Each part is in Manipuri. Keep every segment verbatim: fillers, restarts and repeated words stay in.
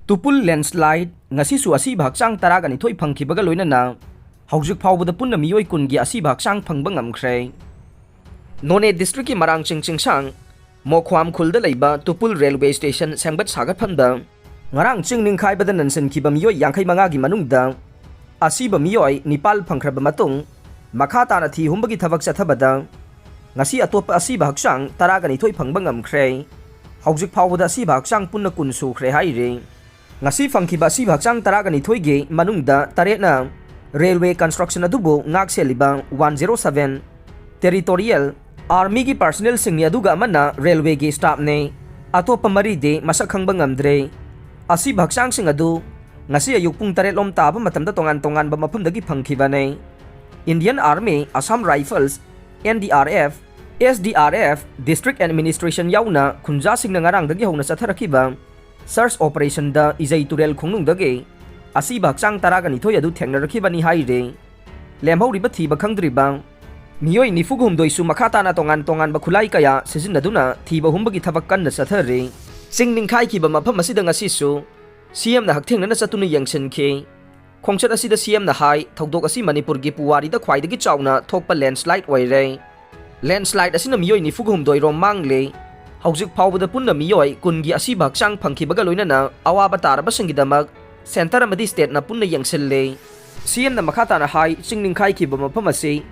ꯇꯨꯄꯨꯜ ꯂꯦꯟꯁꯂꯥꯏꯠ, ꯉꯁꯤꯁꯨ ꯑꯁꯤꯕ ꯍꯛꯆꯥꯡ ꯇꯔꯥꯒ ꯅꯤꯊꯣꯏ ꯐꯪꯈꯤꯕꯒ ꯂꯣꯏꯅꯅ ꯍꯧꯖꯤꯛ ꯐꯥꯎꯕꯗ ꯄꯨꯟꯅ ꯃꯤꯑꯣꯏ ꯀꯨꯟꯒꯤ ꯑꯁꯤꯕ ꯍꯛꯆꯥꯡ ꯐꯪꯕ ꯉꯝꯈ꯭ꯔꯦ꯫ ꯅꯣꯅꯦ ꯗꯤꯁꯇ꯭ꯔꯤꯛꯀꯤ ꯃꯔꯥꯡꯆꯤꯡ ꯆꯤꯡꯁꯥꯡ ꯃꯣꯈ꯭ꯋꯥꯝ ꯈꯨꯜꯗ ꯂꯩꯕ ꯇꯨꯄꯨꯜ ꯔꯦꯜꯋꯦ ꯁ꯭ꯇꯦꯁꯟ ꯁꯦꯝꯒꯠ ꯁꯥꯒꯠꯐꯝꯗ ꯉꯔꯥꯡ ꯆꯤꯡ ꯅꯤꯡꯈꯥꯏꯕꯗ ꯅꯟꯁꯤꯟꯈꯤꯕ ꯃꯤꯑꯣꯏ ꯌꯥꯡꯈꯩ ꯃꯉꯥꯒꯤ ꯃꯅꯨꯡꯗ ꯑꯁꯤꯕ ꯃꯤꯑꯣꯏ ꯅꯤꯄꯥꯜ ꯐꯪꯈ꯭ꯔꯕ ꯃꯇꯨꯡ, ꯃꯈꯥ ꯇꯥꯅ ꯊꯤ ꯍꯨꯝꯕꯒꯤ ꯊꯕꯛ ꯆꯠꯊꯕꯗ ꯉꯁꯤ ꯑꯇꯣꯞꯄ ꯑꯁꯤꯕ ꯍꯛꯆꯥꯡ ꯇꯔꯥꯒ ꯅꯤꯊꯣꯏ ꯐꯪꯕ ꯉꯝꯈ꯭ꯔꯦ꯫ ꯍꯧꯖꯤꯛ ꯐꯥꯎꯕꯗ ꯑꯁꯤꯕ ꯍꯛꯆꯥꯡ ꯄꯨꯟꯅ ꯀꯨꯟ ꯁꯨꯈ꯭ꯔꯦ ꯍꯥꯏꯔꯤ꯫ ꯉꯁꯤ ꯐꯪꯈꯤꯕ ꯑꯁꯤꯕ ꯍꯛꯆꯥꯡ ꯇꯔꯥꯒ ꯅꯤꯊꯣꯏꯒꯤ ꯃꯅꯨꯡꯗ ꯇꯔꯦꯠꯅ ꯔꯦꯜꯋꯦ ꯀꯟꯁꯇ꯭ꯔꯛꯁꯟ ꯑꯗꯨꯕꯨ ꯉꯥꯛ ꯁꯦꯜꯂꯤꯕ ꯋꯥꯟ ꯖꯦꯔꯣ ꯁꯚꯦꯟ ꯇꯦꯔꯤꯇꯣꯔꯤꯌꯦꯜ ꯑꯥꯔꯃꯤꯒꯤ ꯄꯥꯔꯁꯅꯦꯜꯁꯤꯡꯅꯤ, ꯑꯗꯨꯒ ꯑꯃꯅ ꯔꯦꯜꯋꯦꯒꯤ ꯁ꯭ꯇꯥꯐꯅꯤ꯫ ꯑꯇꯣꯞꯄ ꯃꯔꯤꯗꯤ ꯃꯁꯛ ꯈꯪꯕ ꯉꯝꯗ꯭ꯔꯦ꯫ ꯑꯁꯤꯕ ꯍꯛꯆꯥꯡꯁꯤꯡ ꯑꯗꯨ ꯉꯁꯤ ꯑꯌꯨꯛ ꯄꯨꯡ ꯇꯔꯦꯠ ꯂꯣꯝ ꯇꯥꯕ ꯃꯇꯝꯗ ꯇꯣꯉꯥꯟ ꯇꯣꯉꯥꯟꯕ ꯃꯐꯝꯗꯒꯤ ꯐꯪꯈꯤꯕꯅꯤ꯫ Indian army, Assam rifles, N D R F, S D R F, district administration ꯌꯥꯎꯅ ꯈꯨꯟꯖꯥꯁꯤꯡꯅ ꯉꯔꯥꯡꯗꯒꯤ ꯍꯧꯅ ꯆꯠꯊꯔꯛꯈꯤꯕ ꯁꯔꯆ ꯑꯣꯄꯔꯦꯁꯟꯗ ꯏꯖꯩ ꯇꯨꯔꯦꯜ ꯈꯣꯡꯅꯨꯡꯗꯒꯤ ꯑꯁꯤꯕ ꯍꯛꯆꯥꯡ ꯇꯔꯥꯒ ꯅꯤꯊꯣꯏ ꯑꯗꯨ ꯊꯦꯡꯅꯔꯛꯈꯤꯕꯅꯤ ꯍꯥꯏꯔꯤ꯫ ꯂꯦꯝꯍꯧꯔꯤꯕ ꯊꯤꯕ ꯈꯪꯗ꯭ꯔꯤꯕ ꯃꯤꯑꯣꯏ ꯅꯤꯐꯨꯒ ꯍꯨꯝꯗꯣꯏꯁꯨ ꯃꯈꯥ ꯇꯥꯅ ꯇꯣꯉꯥꯟ ꯇꯣꯉꯥꯟꯕ ꯈꯨꯠꯂꯥꯏ ꯀꯌꯥ ꯁꯤꯖꯤꯟꯅꯗꯨꯅ ꯊꯤꯕ ꯍꯨꯝꯕꯒꯤ ꯊꯕꯛ ꯀꯟꯅ ꯆꯠꯊꯔꯤ꯫ ꯆꯤꯡ ꯅꯤꯡꯈꯥꯏꯈꯤꯕ ꯃꯐꯝ ꯑꯁꯤꯗ ꯉꯁꯤꯁꯨ ꯁꯤ ꯑꯦꯝꯅ ꯍꯛꯊꯦꯡꯅꯅ ꯆꯠꯇꯨꯅ ꯌꯦꯡꯁꯤꯟꯈꯤ꯫ ꯈꯣꯡꯆꯠ ꯑꯁꯤꯗ ꯁꯤ ꯑꯦꯝꯅ ꯍꯥꯏ, ꯊꯧꯗꯣꯛ ꯑꯁꯤ ꯃꯅꯤꯄꯨꯔꯒꯤ ꯄꯨꯋꯥꯔꯤꯗ ꯈ꯭ꯋꯥꯏꯗꯒꯤ ꯆꯥꯎꯅ ꯊꯣꯛꯄ ꯂꯦꯟꯁꯂꯥꯏꯠ ꯑꯣꯏꯔꯦ꯫ ꯂꯦꯟꯁꯂꯥꯏꯠ ꯑꯁꯤꯅ ꯃꯤꯑꯣꯏ ꯅꯤꯐꯨꯒ ꯍꯨꯝꯗꯣꯏ ꯔꯣꯝ ꯃꯥꯡꯂꯦ꯫ ꯍꯧꯖꯤꯛ ꯐꯥꯎꯕꯗ ꯄꯨꯟꯅ ꯃꯤꯑꯣꯏ ꯀꯨꯟꯒꯤ ꯑꯁꯤꯕ ꯍꯛꯆꯥꯡ ꯐꯪꯈꯤꯕꯒ ꯂꯣꯏꯅꯅ ꯑꯋꯥꯕ ꯇꯥꯔꯕꯁꯤꯡꯒꯤꯗꯃꯛ ꯁꯦꯟꯇꯔ ꯑꯃꯗꯤ ꯁ꯭ꯇꯦꯠꯅ ꯄꯨꯟꯅ ꯌꯦꯡꯁꯤꯜꯂꯦ꯫ ꯁꯤ ꯑꯦꯝꯅ ꯃꯈꯥ ꯇꯥꯅ ꯍꯥꯏ, ꯆꯤꯡ ꯅꯤꯡꯈꯥꯏꯈꯤꯕ ꯃꯐꯝ ꯑꯁꯤ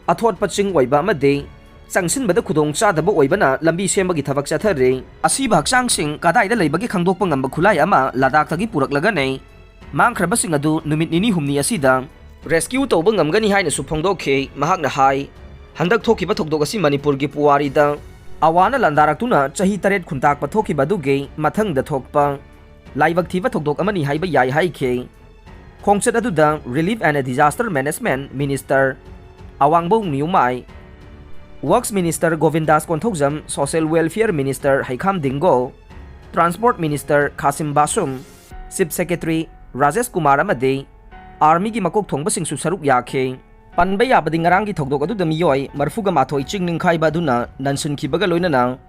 ꯑꯊꯣꯠꯄ ꯆꯤꯡ ꯑꯣꯏꯕ ꯑꯃꯗꯤ ꯆꯪꯁꯤꯟꯕꯗ ꯈꯨꯗꯣꯡ ꯆꯥꯗꯕ ꯑꯣꯏꯕꯅ ꯂꯝꯕꯤ ꯁꯦꯝꯕꯒꯤ ꯊꯕꯛ ꯆꯠꯊꯔꯤ꯫ ꯑꯁꯤꯕ ꯍꯛꯆꯥꯡꯁꯤꯡ ꯀꯗꯥꯏꯗ ꯂꯩꯕꯒꯦ ꯈꯪꯗꯣꯛꯄ ꯉꯝꯕ ꯈꯨꯠꯂꯥꯏ ꯑꯃ ꯂꯗꯥꯈꯇꯒꯤ ꯄꯨꯔꯛꯂꯒꯅꯤ꯫ ꯃꯥꯡꯈ꯭ꯔꯕꯁꯤꯡ ꯑꯗꯨ ꯅꯨꯃꯤꯠ ꯅꯤꯅꯤ ꯍꯨꯝꯅꯤ ꯑꯁꯤꯗ ꯔꯦꯁꯀ꯭ꯌꯨ ꯇꯧꯕ ꯉꯝꯒꯅꯤ ꯍꯥꯏꯅꯁꯨ ꯐꯣꯡꯗꯣꯛꯈꯤ꯫ ꯃꯍꯥꯛꯅ ꯍꯥꯏ, ꯍꯟꯗꯛ ꯊꯣꯛꯈꯤꯕ ꯊꯧꯗꯣꯛ ꯑꯁꯤ ꯃꯅꯤꯄꯨꯔꯒꯤ ꯄꯨꯋꯥꯔꯤꯗ ꯑꯋꯥꯅ ꯂꯥꯟꯗꯥꯔꯛꯇꯨꯅ ꯆꯍꯤ ꯇꯔꯦꯠ ꯈꯨꯟꯇꯥꯛꯄ ꯊꯣꯛꯈꯤꯕ ꯑꯗꯨꯒꯤ ꯃꯊꯪꯗ ꯊꯣꯛꯄ ꯂꯥꯏꯕꯛ ꯊꯤꯕ ꯊꯧꯗꯣꯛ ꯑꯃꯅꯤ ꯍꯥꯏꯕ ꯌꯥꯏ ꯍꯥꯏꯈꯤ꯫ ꯈꯣꯡꯆꯠ ꯑꯗꯨꯗ Relief and Disaster Management Minister ꯑꯋꯥꯡꯕꯧ ꯅ꯭ꯌꯨꯃꯥꯏ, Works Minister ꯒꯣꯕꯤꯟꯗꯥꯁ Konthoujam, Social Welfare Minister ꯍꯩꯈꯥꯝ ꯗꯤꯡꯒꯣ, Transport Minister ꯈꯥꯁꯤꯝ ꯕꯥꯁꯨꯝ, Chief Secretary Rajesh Kumar ꯑꯃꯗꯤ ꯑꯥꯔꯃꯤꯒꯤ ꯃꯀꯣꯛ ꯊꯣꯡꯕꯁꯤꯡꯁꯨ ꯁꯔꯨꯛ ꯌꯥꯈꯤ꯫ ꯄꯟꯕ ꯌꯥꯕꯗꯤ ꯉꯔꯥꯡꯒꯤ ꯊꯧꯗꯣꯛ ꯑꯗꯨꯗ ꯃꯤꯑꯣꯏ ꯃꯔꯤꯐꯨꯒ ꯃꯥꯊꯣꯏ ꯆꯤꯡ ꯅꯤꯡꯈꯥꯏꯕ ꯑꯗꯨꯅ ꯅꯟꯁꯤꯟꯈꯤꯕꯒ ꯂꯣꯏꯅꯅ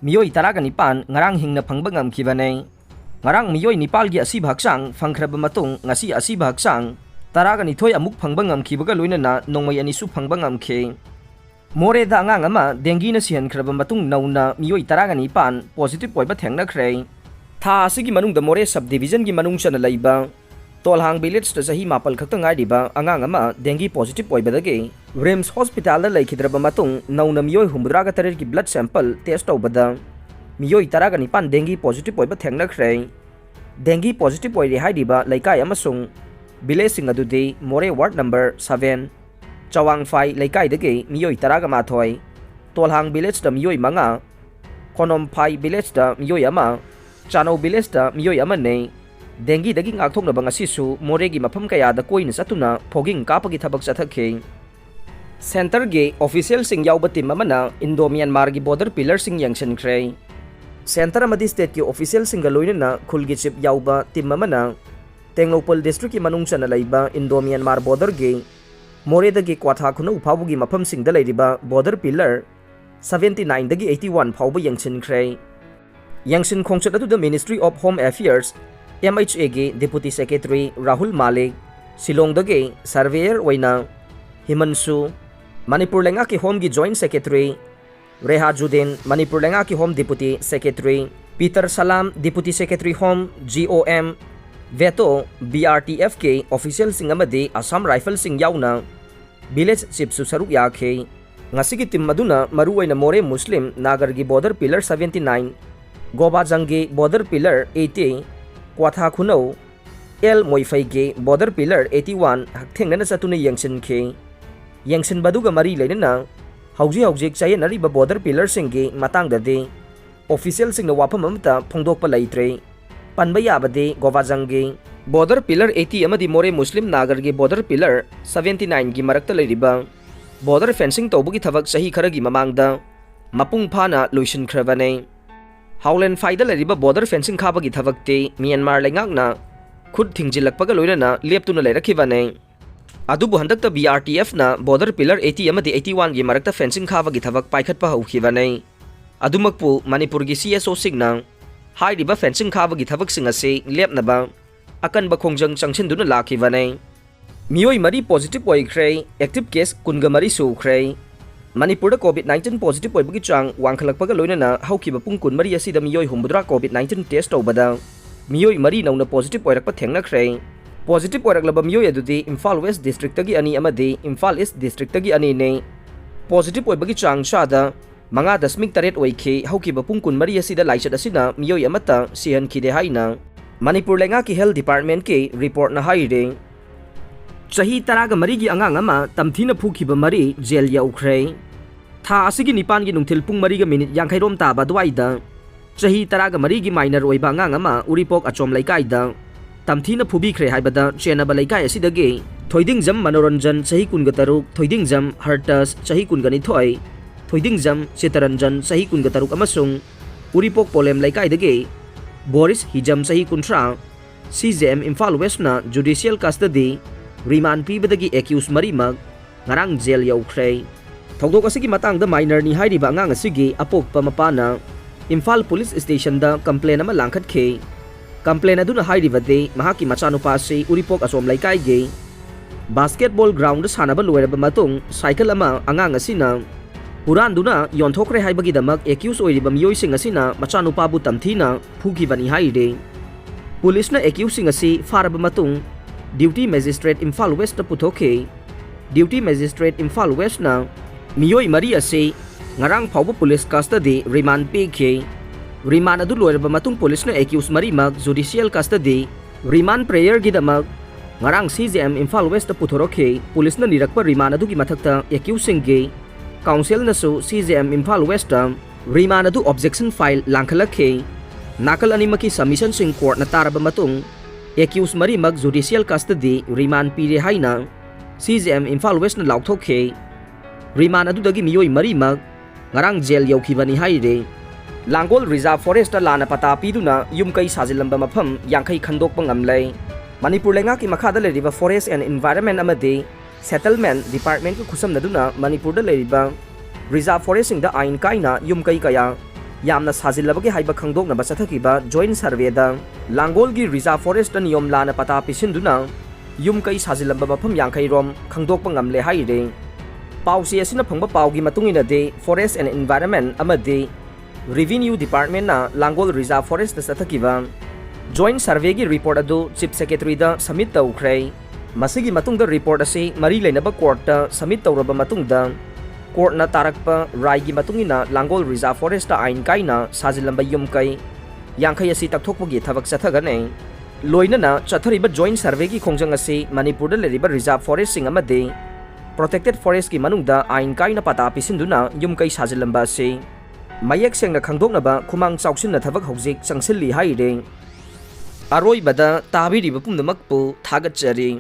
ꯃꯤꯑꯣꯏ ꯇꯔꯥꯒ ꯅꯤꯄꯥꯟ ꯉꯔꯥꯡ ꯍꯤꯡꯅ ꯐꯪꯕ ꯉꯝꯈꯤꯕꯅꯤ꯫ ꯉꯔꯥꯡ ꯃꯤꯑꯣꯏ ꯅꯤꯄꯥꯜꯒꯤ ꯑꯁꯤꯕ ꯍꯛꯆꯥꯡ ꯐꯪꯈ꯭ꯔꯕ ꯃꯇꯨꯡ, ꯉꯁꯤ ꯑꯁꯤꯕ ꯍꯛꯆꯥꯡ ꯇꯔꯥꯒ ꯅꯤꯊꯣꯏ ꯑꯃꯨꯛ ꯐꯪꯕ ꯉꯝꯈꯤꯕꯒ ꯂꯣꯏꯅꯅ ꯅꯣꯡꯃꯩ ꯑꯅꯤꯁꯨ ꯐꯪꯕ ꯉꯝꯈꯤ꯫ ꯃꯣꯔꯦꯗ ꯑꯉꯥꯡ ꯑꯃ ꯗꯦꯡꯒꯤꯅ ꯁꯤꯍꯟꯈ꯭ꯔꯕ ꯃꯇꯨꯡ, ꯅꯧꯅ ꯃꯤꯑꯣꯏ ꯇꯔꯥꯒ ꯅꯤꯄꯥꯟ positive ꯑꯣꯏꯕ ꯊꯦꯡꯅꯈ꯭ꯔꯦ꯫ ꯊꯥ ꯑꯁꯤꯒꯤ ꯃꯅꯨꯡꯗ ꯃꯣꯔꯦ sub division ꯒꯤ ꯃꯅꯨꯡ ꯆꯟꯅ ꯂꯩꯕ ꯇꯣꯜꯍꯥꯡ village ꯇ ꯆꯍꯤ ꯃꯥꯄꯜ ꯈꯛꯇ ꯉꯥꯏꯔꯤꯕ ꯑꯉꯥꯡ ꯑꯃ ꯗꯦꯡꯒꯤ positive ꯑꯣꯏꯕꯗꯒꯤ RIMS hospital ꯗ ꯂꯩꯈꯤꯗ꯭ꯔꯕ ꯃꯇꯨꯡ, ꯅꯧꯅ ꯃꯤꯑꯣꯏ ꯍꯨꯝꯐꯨꯇꯔꯥꯒ ꯇꯔꯦꯠꯀꯤ blood sample test ꯇꯧꯕꯗ ꯃꯤꯑꯣꯏ ꯇꯔꯥꯒ ꯅꯤꯄꯥꯟ ꯗꯦꯡꯒꯤ positive ꯑꯣꯏꯕ ꯊꯦꯡꯅꯈ꯭ꯔꯦ꯫ ꯗꯦꯡꯒꯤ positive ꯑꯣꯏꯔꯦ ꯍꯥꯏꯔꯤꯕ ꯂꯩꯀꯥꯏ ꯑꯃꯁꯨꯡ village ꯁꯤꯡ ꯑꯗꯨꯗꯤ ꯃꯣꯔꯦ ward number seven, ꯆꯋꯥꯡꯐꯥꯏ ꯂꯩꯀꯥꯏꯗꯒꯤ ꯃꯤꯑꯣꯏ ꯇꯔꯥꯒ ꯃꯥꯊꯣꯏ, ꯇꯣꯜꯍꯥꯡ village ꯇ ꯃꯤꯑꯣꯏ ꯃꯉꯥ, ꯀꯣꯅꯣꯝꯐꯥꯏ village ꯇ ꯃꯤꯑꯣꯏ ꯑꯃ, ꯆꯥꯅꯧ village ꯇ ꯃꯤꯑꯣꯏ ꯑꯃꯅꯤ꯫ ꯗꯦꯡꯒꯤꯗꯒꯤ ꯉꯥꯛꯊꯣꯛꯅꯕ ꯉꯁꯤꯁꯨ ꯃꯣꯔꯦꯒꯤ ꯃꯐꯝ ꯀꯌꯥꯗ ꯀꯣꯏꯅ ꯆꯠꯇꯨꯅ fogging ꯀꯥꯞꯄꯒꯤ ꯊꯕꯛ ꯆꯠꯊꯈꯤ꯫ Centre ꯒꯤ official ꯁꯤꯡ ꯌꯥꯎꯕ team ꯑꯃꯅ Indo Myanmar ꯒꯤ border pillar ꯁꯤꯡ ꯌꯦꯡꯁꯤꯟꯈ꯭ꯔꯦ꯫ Centre ꯑꯃꯗꯤ state ꯀꯤ official ꯁꯤꯡꯒ ꯂꯣꯏꯅꯅ ꯈꯨꯜꯒꯤ chief ꯌꯥꯎꯕ team ꯑꯃꯅ ꯇꯦꯡꯅꯧꯄꯜ district ꯀꯤ ꯃꯅꯨꯡ ꯆꯟꯅ ꯂꯩꯕ Indo Myanmar border ꯒꯤ ꯃꯣꯔꯦꯗꯒꯤ ꯀ꯭ꯋꯥꯊꯥ ꯈꯨꯅꯧ ꯐꯥꯎꯕꯒꯤ ꯃꯐꯝꯁꯤꯡꯗ ꯂꯩꯔꯤꯕ border pillar seventy nine ꯗꯒꯤ eighty one ꯐꯥꯎꯕ ꯌꯦꯡꯁꯤꯟꯈ꯭ꯔꯦ꯫ ꯌꯦꯡꯁꯤꯟ ꯈꯣꯡꯆꯠ ꯑꯗꯨꯗ Ministry of Home Affairs, M H A ꯒꯤ Deputy Secretary ꯔꯥꯍꯨꯜ ꯃꯥꯂꯤꯛ, ꯁꯤꯂꯣꯡꯗꯒꯤ surveyor ꯑꯣꯏꯅ ꯍꯤꯃꯟꯁꯨ, ꯃꯅꯤꯄꯨꯔ ꯂꯩꯉꯥꯛꯀꯤ Home ꯒꯤ Joint Secretary ꯔꯦꯍꯥꯖꯨꯗꯤꯟ, ꯃꯅꯤꯄꯨꯔ ꯂꯩꯉꯥꯛꯀꯤ Home Deputy Secretary ꯄꯤꯇꯔ ꯁꯂꯥꯝ, Deputy Secretary Home, G O M, ꯚꯦꯇꯣ, B R T F ꯀꯤ official ꯁꯤꯡ ꯑꯃꯗꯤ Assam Rifles ꯁꯤꯡ ꯌꯥꯎꯅ village chief ꯁꯨ ꯁꯔꯨꯛ ꯌꯥꯈꯤ꯫ ꯉꯁꯤꯒꯤ team ꯑꯗꯨꯅ ꯃꯔꯨꯑꯣꯏꯅ ꯃꯣꯔꯦ ꯃꯨꯁꯂꯤꯝ ꯅꯥꯒꯔꯒꯤ border pillar seventy nine, ꯒꯣꯕꯥꯖꯪꯒꯤ border pillar eighty, ꯀ꯭ꯋꯥꯊꯥ ꯈꯨꯅꯧ, ꯑꯦꯜ ꯃꯣꯏꯐꯩꯒꯤ border pillar eighty one ꯍꯛꯊꯦꯡꯅꯅ ꯆꯠꯇꯨꯅ ꯌꯦꯡꯁꯤꯟꯈꯤ꯫ ꯌꯦꯡꯁꯤꯟꯕꯗꯨꯒ ꯃꯔꯤ ꯂꯩꯅꯅ ꯍꯧꯖꯤꯛ ꯍꯧꯖꯤꯛ ꯆꯌꯦꯠꯅꯔꯤꯕ border pillar ꯁꯤꯡꯒꯤ ꯃꯇꯥꯡꯗꯗꯤ official ꯁꯤꯡꯅ ꯋꯥꯐꯝ ꯑꯃꯠꯇ ꯐꯣꯡꯗꯣꯛꯄ ꯂꯩꯇ꯭ꯔꯤ꯫ ꯄꯟꯕ ꯌꯥꯕꯗꯤ ꯒꯣꯕꯥꯖꯪꯒꯤ border pillar eighty ꯑꯃꯗꯤ ꯃꯣꯔꯦ ꯃꯨꯁꯂꯤꯝ ꯅꯥꯒꯔꯒꯤ border pillar seventy nine ꯒꯤ ꯃꯔꯛꯇ ꯂꯩꯔꯤꯕ border fencing ꯇꯧꯕꯒꯤ ꯊꯕꯛ ꯆꯍꯤ ꯈꯔꯒꯤ ꯃꯃꯥꯡꯗ ꯃꯄꯨꯡ ꯐꯥꯅ ꯂꯣꯏꯁꯤꯟꯈ꯭ꯔꯕꯅꯤ꯫ ꯍꯥꯎꯂꯦꯟꯐꯥꯏꯗ ꯂꯩꯔꯤꯕ border fencing ꯈꯥꯕꯒꯤ ꯊꯕꯛꯇꯤ ꯃ꯭ꯌꯥꯟꯃꯥꯔ ꯂꯩꯉꯥꯛꯅ ꯈꯨꯠ ꯊꯤꯡꯖꯤꯜꯂꯛꯄꯒ ꯂꯣꯏꯅꯅ ꯂꯦꯞꯇꯨꯅ ꯂꯩꯔꯛꯈꯤꯕꯅꯤ꯫ ꯑꯗꯨꯕꯨ ꯍꯟꯗꯛꯇ B R T F ꯅ border pillar eighty ꯑꯃꯗꯤ eighty one ꯒꯤ ꯃꯔꯛꯇ fencing ꯈꯥꯕꯒꯤ ꯊꯕꯛ ꯄꯥꯏꯈꯠꯄ ꯍꯧꯈꯤꯕꯅꯤ꯫ ꯑꯗꯨꯃꯛꯄꯨ ꯃꯅꯤꯄꯨꯔꯒꯤ C S O ꯁꯤꯡꯅ ꯍꯥꯏꯔꯤꯕ fencing ꯈꯥꯕꯒꯤ ꯊꯕꯛꯁꯤꯡ ꯑꯁꯤ ꯂꯦꯞꯅꯕ ꯑꯀꯟꯕ ꯈꯣꯡꯖꯪ ꯆꯪꯁꯤꯟꯗꯨꯅ ꯂꯥꯛꯈꯤꯕꯅꯤ꯫ ꯃꯤꯑꯣꯏ ꯃꯔꯤ positive ꯑꯣꯏꯈ꯭ꯔꯦ, active case ꯀꯨꯟꯒ ꯃꯔꯤ ꯁꯨꯈ꯭ꯔꯦ꯫ ꯃꯅꯤꯄꯨꯔꯗ COVID nineteen positive ꯑꯣꯏꯕꯒꯤ ꯆꯥꯡ ꯋꯥꯡꯈꯠꯂꯛꯄꯒ ꯂꯣꯏꯅꯅ ꯍꯧꯈꯤꯕ ꯄꯨꯡ ꯀꯨꯟꯃꯔꯤ ꯑꯁꯤꯗ ꯃꯤꯑꯣꯏ ꯍꯨꯝꯐꯨꯇꯔꯥ COVID nineteen test ꯇꯧꯕꯗ ꯃꯤꯑꯣꯏ ꯃꯔꯤ ꯅꯧꯅ positive ꯑꯣꯏꯔꯛꯄ ꯊꯦꯡꯅꯈ꯭ꯔꯦ꯫ Positive ꯑꯣꯏꯔꯛꯂꯕ ꯃꯤꯑꯣꯏ ꯑꯗꯨꯗꯤ ꯏꯝꯐꯥꯜ West districtꯇꯒꯤ ꯑꯅꯤ ꯑꯃꯗꯤ ꯏꯝꯐꯥꯜ East districtꯇꯒꯤ ꯑꯅꯤꯅꯤ꯫ Positive ꯑꯣꯏꯕꯒꯤ ꯆꯥꯡ ꯆꯥꯗ ꯃꯉꯥ ꯗꯁꯃꯤꯛ ꯇꯔꯦꯠ ꯑꯣꯏꯈꯤ꯫ ꯍꯧꯈꯤꯕ ꯄꯨꯡ ꯀꯨꯟꯃꯔꯤ ꯑꯁꯤꯗ ꯂꯥꯏꯆꯠ ꯑꯁꯤꯅ ꯃꯤꯑꯣꯏ ꯑꯃꯠꯇ ꯁꯤꯍꯟꯈꯤꯗꯦ ꯍꯥꯏꯅ ꯃꯅꯤꯄꯨꯔ ꯂꯩꯉꯥꯛꯀꯤ health departmentꯀꯤ reportꯅ ꯍꯥꯏꯔꯤ꯫ ꯆꯍꯤ ꯇꯔꯥꯒ ꯃꯔꯤꯒꯤ ꯑꯉꯥꯡ ꯑꯃ ꯇꯝꯊꯤꯅ ꯐꯨꯈꯤꯕ ꯃꯔꯤ ꯖꯦꯜ ꯌꯧꯈ꯭ꯔꯦ꯫ ꯊꯥ ꯑꯁꯤꯒꯤ ꯅꯤꯄꯥꯟꯒꯤ ꯅꯨꯡꯊꯤꯜ ꯄꯨꯡ ꯃꯔꯤꯒ ꯃꯤꯅꯤꯠ ꯌꯥꯡꯈꯩꯔꯣꯝ ꯇꯥꯕ ꯑꯗꯨꯋꯥꯏꯗ ꯆꯍꯤ ꯇꯔꯥꯒ ꯃꯔꯤꯒꯤ minor ꯑꯣꯏꯕ ꯑꯉꯥꯡ ꯑꯃ ꯎꯔꯤꯄꯣꯛ ꯑꯆꯣꯝ ꯂꯩꯀꯥꯏꯗ ꯇꯝꯊꯤꯅ ꯐꯨꯕꯤꯈ꯭ꯔꯦ ꯍꯥꯏꯕꯗ ꯆꯦꯟꯅꯕ ꯂꯩꯀꯥꯏ ꯑꯁꯤꯗꯒꯤ ꯊꯣꯏꯗꯤꯡꯖꯝ ꯃꯅꯣꯔꯟꯖꯟ ꯆꯍꯤ ꯀꯨꯟꯒ ꯇꯔꯨꯛ, ꯊꯣꯏꯗꯤꯡꯖꯝ ꯍꯔꯇꯁ ꯆꯍꯤ ꯀꯨꯟꯒ ꯅꯤꯊꯣꯏ, ꯊꯣꯏꯗꯤꯡꯖꯝ ꯆꯤꯇꯔꯟꯖꯟ ꯆꯍꯤ ꯀꯨꯟꯒ ꯇꯔꯨꯛ ꯑꯃꯁꯨꯡ ꯎꯔꯤꯄꯣꯛ ꯄꯣꯂꯦꯝ ꯂꯩꯀꯥꯏꯗꯒꯤ ꯕꯣꯔꯤꯁ ꯍꯤꯖꯝ ꯆꯍꯤ ꯀꯨꯟꯊ꯭ꯔꯥ, CJM Imphal Westꯅ judicial custody remand ꯄꯤꯕꯗꯒꯤ accused ꯃꯔꯤꯃꯛ ꯉꯔꯥꯡ ꯖꯦꯜ ꯌꯧꯈ꯭ꯔꯦ꯫ ꯊꯧꯗꯣꯛ ꯑꯁꯤꯒꯤ ꯃꯇꯥꯡꯗ minorꯅꯤ ꯍꯥꯏꯔꯤꯕ ꯑꯉꯥꯡ ꯑꯁꯤꯒꯤ ꯑꯄꯣꯛꯄ ꯃꯄꯥꯅ ꯏꯝꯐꯥꯜ ꯄꯨꯂꯤꯁ ꯁ꯭ꯇꯦꯁꯟꯗ complain ꯑꯃ ꯂꯥꯡꯈꯠꯈꯤ꯫ Complain ꯑꯗꯨꯅ ꯍꯥꯏꯔꯤꯕꯗꯤ ꯃꯍꯥꯛꯀꯤ ꯃꯆꯥꯅꯨꯄꯥ ꯑꯁꯤ ꯎꯔꯤꯄꯣꯛ ꯑꯆꯣꯝ ꯂꯩꯀꯥꯏꯒꯤ basketball groundꯗ ꯁꯥꯟꯅꯕ ꯂꯣꯏꯔꯕ ꯃꯇꯨꯡ ꯁꯥꯏꯀꯜ ꯑꯃ ꯑꯉꯥꯡ ꯑꯁꯤꯅ ꯍꯨꯔꯥꯟꯗꯨꯅ ꯌꯣꯟꯊꯣꯛꯈ꯭ꯔꯦ ꯍꯥꯏꯕꯒꯤꯗꯃꯛ accused ꯑꯣꯏꯔꯤꯕ ꯃꯤꯑꯣꯏꯁꯤꯡ ꯑꯁꯤꯅ ꯃꯆꯥꯅꯨꯄꯥꯕꯨ ꯇꯝꯊꯤꯅ ꯐꯨꯈꯤꯕꯅꯤ ꯍꯥꯏꯔꯤ꯫ ꯄꯨꯂꯤꯁꯅ accusedꯁꯤꯡ ꯑꯁꯤ ꯐꯥꯔꯕ ꯃꯇꯨꯡ duty magistrate ꯏꯝꯐꯥꯜ Westꯇ ꯄꯨꯊꯣꯛꯈꯤ꯫ Duty magistrate ꯏꯝꯐꯥꯜ Westꯅ ꯃꯤꯑꯣꯏ ꯃꯔꯤ ꯑꯁꯤ ꯉꯔꯥꯡ ꯐꯥꯎꯕ ꯄꯨꯂꯤꯁ custody remand ꯄꯤꯈꯤ꯫ Remand ꯑꯗꯨ ꯂꯣꯏꯔꯕ ꯃꯇꯨꯡ ꯄꯨꯂꯤꯁꯅ accused ꯃꯔꯤꯃꯛ judicial custody remand prayerꯒꯤꯗꯃꯛ ꯉꯔꯥꯡ CJM ꯏꯝꯐꯥꯜ Westꯇ ꯄꯨꯊꯣꯔꯛꯈꯤ꯫ ꯄꯨꯂꯤꯁꯅ ꯅꯤꯔꯛꯄ remand ꯑꯗꯨꯒꯤ ꯃꯊꯛꯇ accusedꯁꯤꯡꯒꯤ counselꯅꯁꯨ CJM ꯏꯝꯐꯥꯜ Westꯇ remand ꯑꯗꯨ objection file ꯂꯥꯡꯈꯠꯂꯛꯈꯤ꯫ ꯅꯥꯀꯜ ꯑꯅꯤꯃꯛꯀꯤ submissionꯁꯤꯡ courtꯅ ꯇꯥꯔꯕ ꯃꯇꯨꯡ accused ꯃꯔꯤꯃꯛ judicial custody remand ꯄꯤꯔꯦ ꯍꯥꯏꯅ CJM ꯏꯝꯐꯥꯜ Westꯅ ꯂꯥꯎꯊꯣꯛꯈꯤ꯫ Remand ꯑꯗꯨꯗꯒꯤ ꯃꯤꯑꯣꯏ ꯃꯔꯤꯃꯛ ꯉꯔꯥꯡ ꯖꯦꯜ ꯌꯧꯈꯤꯕꯅꯤ ꯍꯥꯏꯔꯤ꯫ ꯂꯥꯡꯒꯣꯜ Reserve Forestꯇ ꯂꯥꯟꯅ ꯄꯇꯥ ꯄꯤꯗꯨꯅ ꯌꯨꯝ ꯀꯩ ꯁꯥꯖꯤꯜꯂꯝꯕ ꯃꯐꯝ ꯌꯥꯡꯈꯩ ꯈꯟꯗꯣꯛꯄ ꯉꯝꯂꯦ꯫ ꯃꯅꯤꯄꯨꯔ ꯂꯩꯉꯥꯛꯀꯤ ꯃꯈꯥꯗ ꯂꯩꯔꯤꯕ Forest and Environment ꯑꯃꯗꯤ Settlement Departmentꯀ ꯈꯨꯠꯁꯝꯅꯗꯨꯅ ꯃꯅꯤꯄꯨꯔꯗ ꯂꯩꯔꯤꯕ Reserve Forestꯁꯤꯡꯗ ꯑꯥꯏꯟ ꯀꯥꯏꯅ ꯌꯨꯝ ꯀꯩ ꯀꯌꯥ ꯌꯥꯝꯅ ꯁꯥꯖꯤꯜꯂꯕꯒꯦ ꯍꯥꯏꯕ ꯈꯪꯗꯣꯛꯅꯕ ꯆꯠꯊꯈꯤꯕ joint surveyꯗ ꯂꯥꯡꯒꯣꯜꯒꯤ reserve forestꯇ ꯅꯤꯌꯣꯝ ꯂꯥꯟꯅ ꯄꯇꯥ ꯄꯤꯁꯤꯟꯗꯨꯅ ꯌꯨꯝ ꯀꯩ ꯁꯥꯖꯤꯜꯂꯝꯕ ꯃꯐꯝ ꯌꯥꯡꯈꯩ ꯔꯣꯝ ꯈꯪꯗꯣꯛꯄ ꯉꯝꯂꯦ ꯍꯥꯏꯔꯤ꯫ ꯄꯥꯎꯆꯦ ꯑꯁꯤꯅ ꯐꯪꯕ ꯄꯥꯎꯒꯤ ꯃꯇꯨꯡ ꯏꯟꯅꯗꯤ, Forest and Environment ꯑꯃꯗꯤ Revenue Departmentꯅ ꯂꯥꯡꯒꯣꯜ reserve forestꯇ ꯆꯠꯊꯈꯤꯕ joint surveyꯒꯤ report ꯑꯗꯨ Chief Secretaryꯗ submit ꯇꯧꯈ꯭ꯔꯦ꯫ ꯃꯁꯤꯒꯤ ꯃꯇꯨꯡꯗ report ꯑꯁꯤ ꯃꯔꯤ ꯂꯩꯅꯕ courtꯇ submit ꯇꯧꯔꯕ ꯃꯇꯨꯡꯗ, courtꯅ ꯇꯥꯔꯛꯄ ꯔꯥꯏꯒꯤ ꯃꯇꯨꯡ ꯏꯟꯅ ꯂꯥꯡꯒꯣꯜ reserve forestꯇ ꯑꯥꯏꯟ ꯀꯥꯏꯅ ꯁꯥꯖꯤꯜꯂꯝꯕ ꯌꯨꯝ ꯀꯩ ꯌꯥꯡꯈꯩ ꯑꯁꯤ ꯇꯛꯊꯣꯛꯄꯒꯤ ꯊꯕꯛ ꯆꯠꯊꯒꯅꯤ꯫ ꯂꯣꯏꯅꯅ ꯆꯠꯊꯔꯤꯕ joint surveyꯒꯤ ꯈꯣꯡꯖꯪ ꯑꯁꯤ ꯃꯅꯤꯄꯨꯔꯗ ꯂꯩꯔꯤꯕ reserve forestꯁꯤꯡ ꯑꯃꯗꯤ protected forestꯀꯤ ꯃꯅꯨꯡꯗ ꯑꯥꯏꯟ ꯀꯥꯏꯅ ꯄꯇꯥ ꯄꯤꯁꯤꯟꯗꯨꯅ ꯌꯨꯝ ꯀꯩ ꯁꯥꯖꯤꯜꯂꯝꯕ ꯑꯁꯤ ꯃꯌꯦꯛ ꯁꯦꯡꯅ ꯈꯪꯗꯣꯛꯅꯕ ꯈꯨꯃꯥꯡ ꯆꯥꯎꯁꯤꯟꯅ ꯊꯕꯛ ꯍꯧꯖꯤꯛ ꯆꯪꯁꯤꯜꯂꯤ ꯍꯥꯏꯔꯤ꯫ ꯑꯔꯣꯏꯕꯗ ꯇꯥꯕꯤꯔꯤꯕ ꯄꯨꯝꯅꯃꯛꯄꯨ ꯊꯥꯒꯠꯆꯔꯤ꯫